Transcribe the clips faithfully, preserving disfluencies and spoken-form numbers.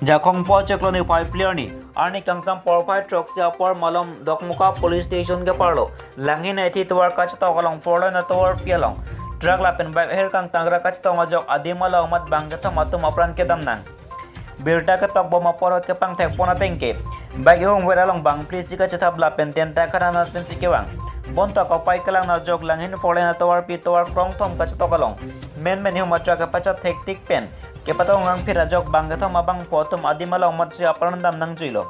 Jakhong Pochek Colony five arni, arni kangsam porphai throksi apor malom Dokmoka Police Station ke-arlo, langhin ethi tovar kachetok along four lane atovarpi along truck lapen bike ahir kangtangra kachetong ajok adim along amat bang kethom atum apran kedam nang. Birta ketok bom apor ahut kepangthek pon ateng ke, bike ihongver along bang phli isi kachethap lapen tenta kharan pensi kevang. Bonta kopai kelang ajok langhin four lane atovarpi tovar krongthom kachetok along menmen ihum a-truck kepachat thektik pen kepatong angphir ajok bang kethom abangphu atum adim along amatsi apran dam nangjuilo.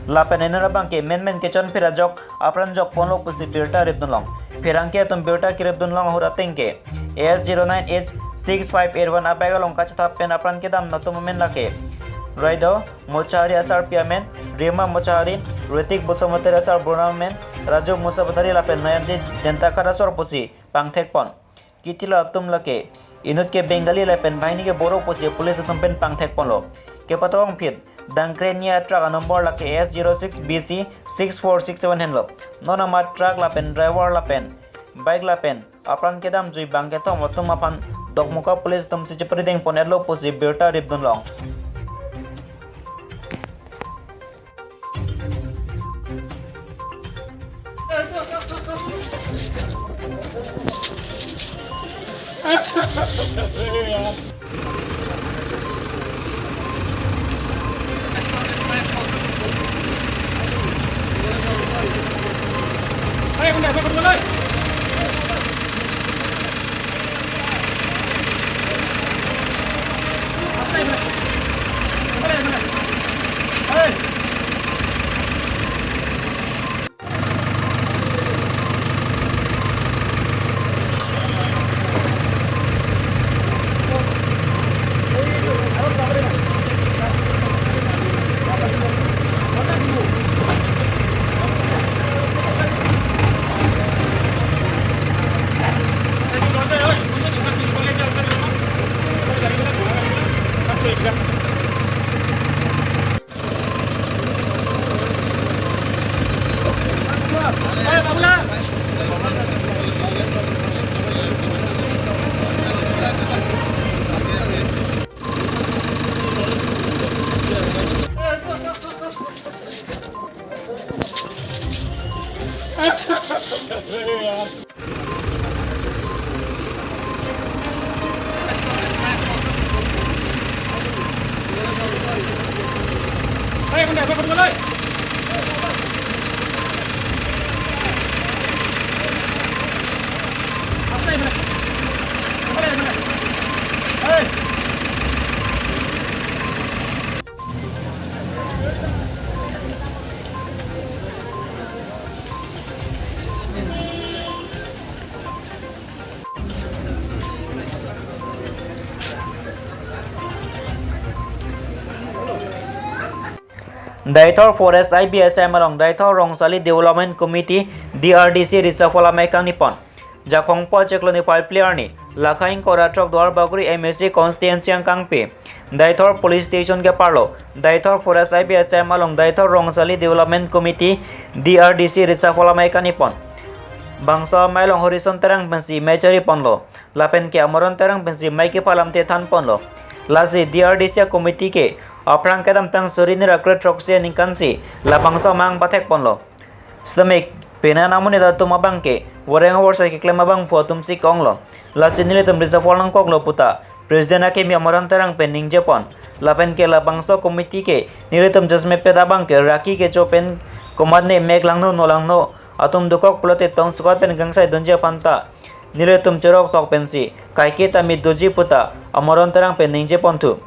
Lapen inut abang ke menmen kechonphir ajok apran jok ponlo pusi birta ripdunlong. Pherangke atum birta keripdunlong ahut ateng ke A S zero nine H six five eight one a-bike along kachethap pen apran kedam atum amen lake Raido Mochari asarpi amen, Rima Mochari, Ritik Basumatary asarbura amen, Raju Basumatary lapen Nayanji Denta Kharasor pusi pangthek pon. Kithilo atum lake inut ke Bengali lapen banghini ke Boro pusi police atum pen pangthek ponlo. Kepatong phit dangkre ni a-truck a-number lake A S zero six B C six four six seven henlo. Non amat truck lapen driver lapen bike lapen apran kedamjui bang kethom atum aphan Dokmoka police atumsi cheprideng pon-etlo pusi birta ripdunlong. Deithor Forest I B S M along Deithor Rongsali Development Committee, D R D C, reshuffle amei kangni pon. Jakhong Pochek Colony five arni, lakha ingkoi ra throk Duarbagori M A C constituency angkangpi Deithor Police Station ke-arlo Deithor Forest I B S M along Deithor Rongsali Development Committee, D R D C, reshuffle amei kangni pon. Bangso amei along Horison Terang pensi mei chari ponlo. Lapen ke Amoron Terang pensi mei kepha alamthe than ponlo. Lasi D R D C committee ke aphrang kedamtang suri hini ra kre throksi aningkansi labangso amang pathek ponlo. Sitame penang amonit atum abang ke voreng vorsa keklem abangphu atumsi ke-onglo. Lasi nelitum reshuffle nangkoklo puta president akimi Amoron Terang pen ningje pon. Lapen ke labangso committee ke nelitum jasemet pet abang ke raki kecho pen komatne mek langno no langno atum dokok pulote tong sukat pen gangsai dunji aphanta nelitum chorok tok pensi kaike ta mit doji puta Amoron Terang pen ningje ponthu.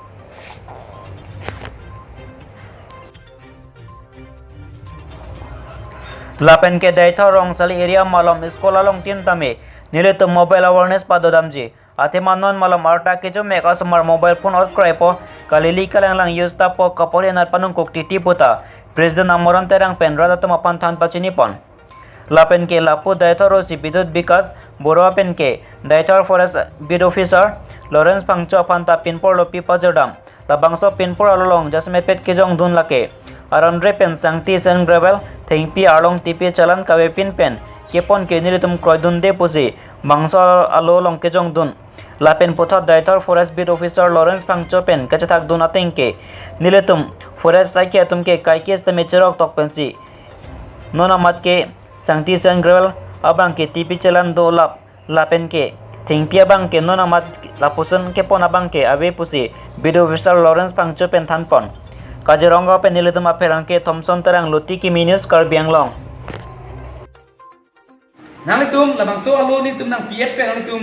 Lapen ke Deithor Rongsali area malom school along tin tame nelitum mobile awareness padodamji. Athema non malom arta kecho mek asomar mobile phone ot kraipo, kalili kalanglang use tapo, kapori anat panungkuk titi puta president Amoron Terang pen rat atum aphan than pachini pon. Lapen ke lapu Deithor O C Bidut Bikash Boro lapen ke Deithor Forest Beat Officer Lawrence Phangcho aphanta pinpor lopi pajirdam. Labangso pinpor along jasemet pet kejongdun lake aron re pen sangti, sand gravel, thengpi, arlong tipi, chalan kave pin pen kepon ke nelitum kroidunde pusi bangso alo along kejongdun. Lapen puthot Deithor Forest Beat Officer Lawrence Phangcho pen kachethakdun ateng ke, nelitum forest asaikhi atum ke kaike sitame cherok tok pensi non amat ke sangti sanggrel abang ke tipi chelan dolap lapen ke thengpi abang ke non amat lapuson kepon abang ke ave pusi Beat Officer Lawrence Phangcho pen thanpon. Kaziranga pen nelitum apherangke Thomson Terang, Luti Kimi News, Karbi Anglong. Nanglitum labangso alo nelitum nang P F pen nanglitum,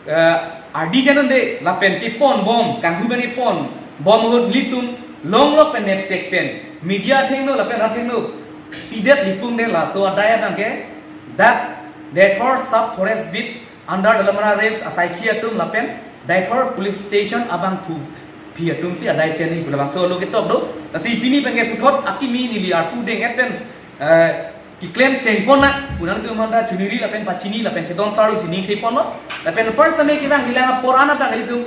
eh, ardi janande lapen kepon bom, kanghu pen kepon bom ahut nelitum longlok pen nepchek pen media athengno lapen rat athengno pidet lipung de laso adai abang ke dak Deithor Sub Forest Beat under Dolamara Range asaikhi atum lapen Deithor Police Station abangphu phi atum si adai cheni pu labangso alo ketok do. Lasi pini pen ke puthot akimi neli arpu deng-et pen, eh, keklem chengpon na pu nangtum aphanta chuningri lapen pachini lapen chedon sar si ning thepon lo. Lapen first time kevang hilang apor ana tang ilitum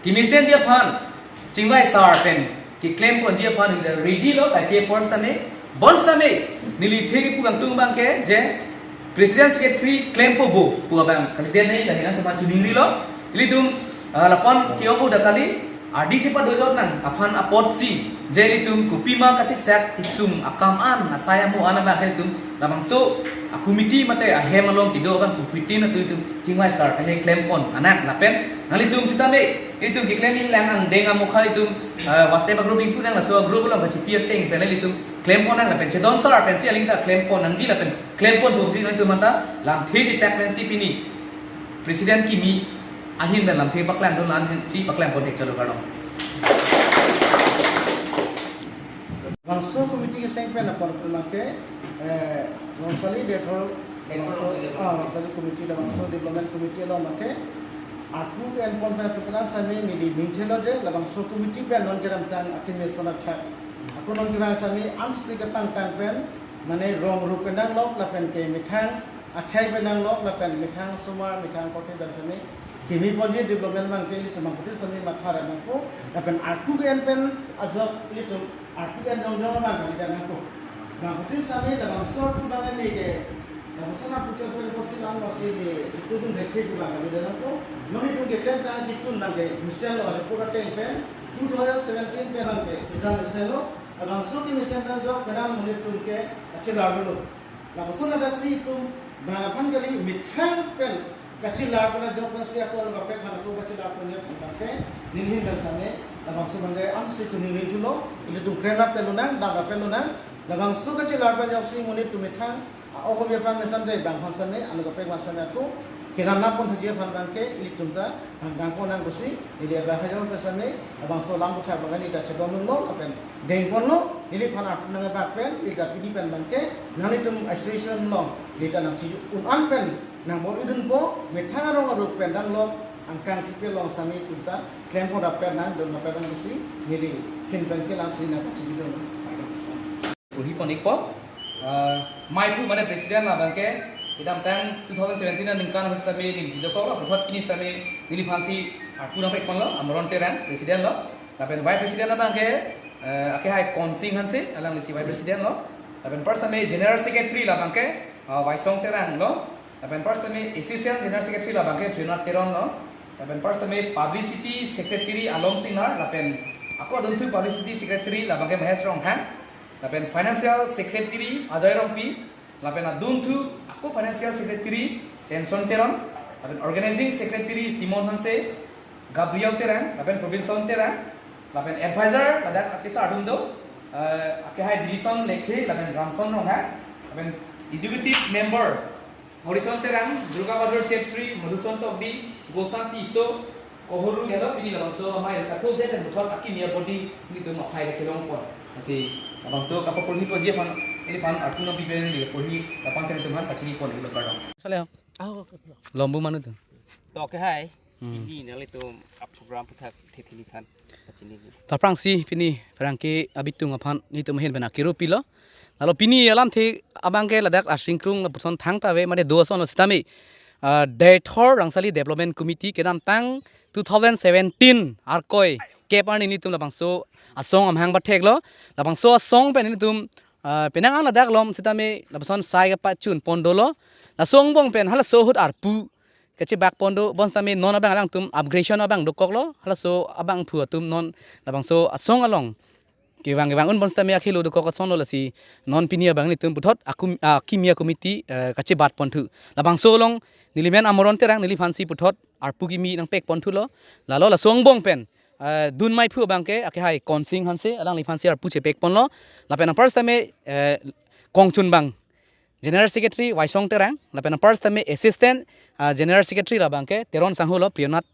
kemesen ji aphan chingvai sar pen keklem ponji aphan ready lo, kaike first time, bonsitame neli thek pu kangtung abang ke je President Secretary klempo bo pu abang kalite nei, lahin nangtum aphan chuningri lo. Ilitum, ah, lapon ke-ong uda kali, ardi chepadojot nang aphan apotsi je ilitum kopima kasiksak isung akam an asai amo an abang ke ilitum labangso a-committee mate ahem along kedo abang kupitin atu ilitum chingvai sar kali klempon anang lapen nanglitum sitame ilitum keklem inlang angdeng amokha ilitum, ah, WhatsApp a-group ingpu nang, laso a-group along kachipi ateng pen ilitum klempon nang lapen chedon sar pensi aling ta klempon nangji lapen klempon pusi nangtum aphanta lamthe chechak pensi pini President kimi ahin pen lamthe paklangdun, la-ansi paklangpon thek chalo kardom. Bangso committee keseng pen apor pen abang ke, eh, Rongsali Deithor, Deithor bangso, Rongsali ah, Rongsali Committee, labangso Development Committee along abang ke arpu ke-enpon pen atu penang sitame neli ning thelo je labangso committee pen non kedamtang akimi ason athak ako non kevang sitame ansi kepangtang pen mane rong rup pen nanglok lapen ke methang akhei pen nanglok lapen methang asomar methang korte pen sitame kimi ponji development abang ke ilitum abangphutin sitame matha ra nangpo lapen arpu ke-en pen ajok ilitum arpu ke-en jongjong abang kalidet nangpo. Abangphutin sitame labangso arpu abang ke labangso arpu chot pen kosi lang masi ni chitudun thekthe pu abang kalidet nangpo. Non itum keklem ta kichun abang ke mesen lo, arpu ateng pen two thousand seventeen pen abang ke kejang mesen lo. Labangso kemesen pen ajok penang monit atum ke kachelar lo. Lapuson hadak si itum bang aphan kali methang pen kachelar pen ajok pensi ako alo kaprek aphan ako kachelar pen ajok pen ke neli ahin pen sitame labangso abang ke ansi itum ningri thulo, ilitum krem rap pen lonang, dam rap pen lonang. Labangso kachelar pen ajoksi monit atum methang a-ohom aphan mesen de bang aphan sitame alo kaprek aphan sitame ako keran nangpon thakji aphan abang ke ilitum ta hangdang pon nang pusi neli advertiser pen sitame labangso alam aputhak abang ke neli ta chedondunlo lapen dengponlo. Neliphan arpu nangkebak pen neli ta pini pen abang ke nanglitum association along neli ta nangchi-un-an pen nangbor-idunpo, methang arong arup pen damlo, angkang thengpi along sitame itum ta klempon rap pen nang, don rap pen nang pusi neli ahin pen ke la-ansi nangpachini dun. Porhi pon-ikpo, ah, maiphu mane president la abang ke kedamtang two thousand seventeen aningkan ahut sitame neli si dokok lo, puthot pini sitame neliphan si arpu nangpekponlo, Amaron Terang president lo. Lapen vice president abang ke, eh, akehai Konsing Hanse, alanglisi vice president lo. Lapen first sitame general secretary la abang ke, ah, Waisong Terang lo. Lapen first sitame assistant general secretary la abang ke Priyona Teron lo. Lapen first sitame publicity secretary Alom Singnar, lapen ako adunthu publicity secretary la abang ke Mahesh Ronghang. Lapen financial secretary Ajoy Rongpi, lapen adunthu ako financial secretary Tenson Teron, lapen organizing secretary Simon Hanse, Gabriel Terang, lapen Robinson Terang, lapen advisor ladak akesar atum do, eh, akehai Dilison Lekthe, lapen Ramson Ronghang, lapen executive member Morrison Terang, Durga Bahadur Chetri, Madhuson Tokbi, Gosan Tisso, Kohuru Gelo, pini labangso amei sakul det dan puthot akimi apoti nelitum aphai kachelongpon. Lasi labangso kapaporhi ponji aphan, neliphan arpu nangpipe neli porhi lapuson nelitum aphan pachini pon-iklo kardom. Sale ho. Ah, oke, oke. Lombu manu tu. To akehai. Hmm. Pini nanglitum a-program aputhak thekthe neliphan pachini ji. To aphrangsi pini pherangke abitung aphan nelitum ahin pen akero pilo. Lalo pini alamthe abang ke ladak Arsing Krung lapuson thangta ave mane do ason lo sitame, ah, Deithor Rangsali Development Committee kedamtang two thousand seventeen Arkoi kep arni nelitum labangso asong amahang patheklo. Labangso asong pen nelitum, ah, penang an ladak lom sitame lapuson sai kapachunpon dolo. Laso angbong pen halaso ahut arpu kachebak pon do, bonsitame non abang alangtum upgradation abang dokoklo, halaso abangphu atum non labangso asong along kevang kevang un bonsitame akhelo dokok asonlo, lasi non pini abang nelitum puthot akum, ah, kimi a-committee, eh, kachebat ponthu. Labangso along nelimen Amoron Terang neliphansi puthot arpu kimi nangpek ponthulo. Lalo laso angbong pen, eh, dunmeiphu abangke akehai Konsing Hanse, alangliphansi arpu chepek ponlo. Lapen apar sitame, eh, kongchunbang General Secretary Waisong Terang, lapen apar sitame Assistant, ah, General Secretary labangke Teron Sanghulo, Priyanath.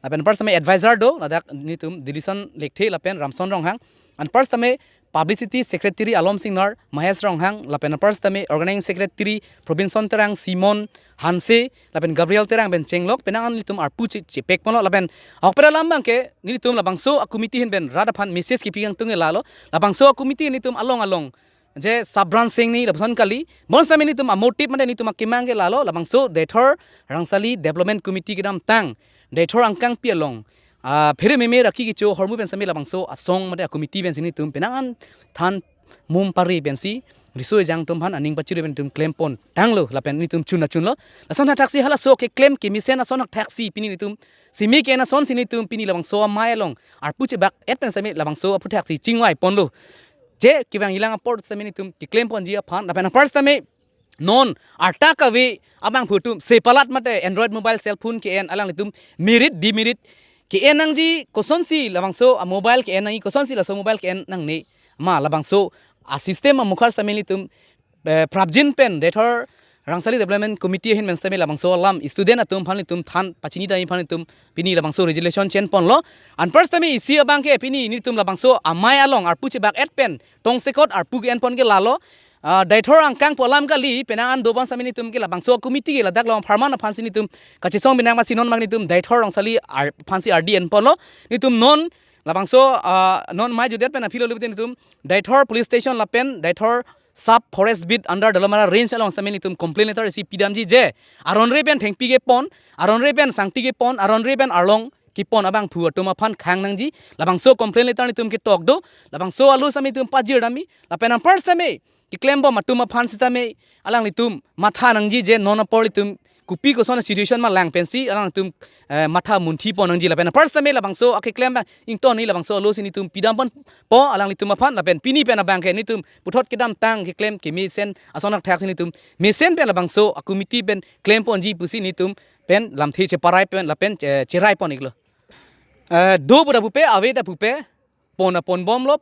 Lapen apar sitame Advisor do, ladak nelitum Dilison Lekthe lapen Ramson Ronghang. Anpar sitame Publicity Secretary Alom Singnar, Mahesh Ronghang, lapen apar sitame Organizing Secretary Probinson Terang, Simon Hanse, lapen Gabriel Terang pen chenglok, penang an nelitum arpu che, chepek ponlo, lapen ahokpet alam abangke nelitum labangso a-committee ahin pen rat aphan message kipi kangtung ke lalo, labangso a-committee nelitum along along je sub branch sing ni lapuson kali, bonsitame nelitum a-motive mate nelitum akemang ke lalo, labangso Deithor Rangsali Development Committee kedamtang Deithor angkangpi along, ah, phere meme raki kecho ahormu pen sitame labangso asong mate a-committee pensi nelitum penang an than mum pari pensi riso ejang atum aphan aning pachiri pen nelitum klem pontanglo, lapen nelitum chun achunlo. Lason thakthaksi halaso keklem kemesen ason thakthaksi pini nelitum simi ke-en asonsi nelitum pini labangso amei along arpu chebak-et pen sitame labangso aphu thakthaksi chingvai ponlo. Je kevang ilang apor sitame nelitum keklem ponji aphan, lapen apar sitame non arta kave abangphu atum sepalat mate Android mobile cell phone ke-en alanglitum merit demerit ke-en nangji, kosonsi labangso a-mobile ke-en nangji, kosonsi laso mobile ke-en nangne ma, labangso a-system amukhar sitame nelitum, eh, prapjin pen Deithor Rangsali Development Committee ahin pen sitame labangso alam student atum aphan nelitum than pachini dai aphan nelitum pini labangso resolution chen ponlo. Anpar sitame isi abangke pini nelitum labangso amei along arpu chebak-et pen tongsekot arpu ke-en pon ke lalo, ah, Deithor angkang pu alam kali, penang an do bonsitame nelitum ke labangso a-committee ke ladak along apharman aphansi nelitum kachesong binang masi non abang nelitum Deithor Rangsali ar-, aphansi ardi en ponlo. Nelitum non labangso, ah, non mei jutdet pen aphi lo lupit nelitum Deithor Police Station lapen Deithor Sub Forest Beat under Dolamara Range along sitame nelitum complaint letter isi pidamji je aron re pen thengpi kepon, aron re pen sangpi kepon, aron re pen arlong kepon abangphu atum aphan khang nangji, labangso complaint letter nelitum ketok do, labangso alo sitame nelitum pajir damji, lapen anpar sitame keklem bom atum aphan sitame alanglitum matha nangji je non apor nelitum kopi koson situation ma lang pensi alanglitum, eh, matha munthi pon nangji, lapen apar sitame labangso akeklem abang ington ni labangso alosi nelitum pidam ponpo alanglitum aphan, lapen pini pen abangke nelitum puthot kedamtang keklem kemesen ason thakthaksi nelitum mesen pen labangso a-committee pen klem ponji pusi nelitum pen lamthe cheparai pen lapen, eh, cherai pon-iklo. Eh, do pu ta pupe, ave ta pupe, pon ta pon bomlo,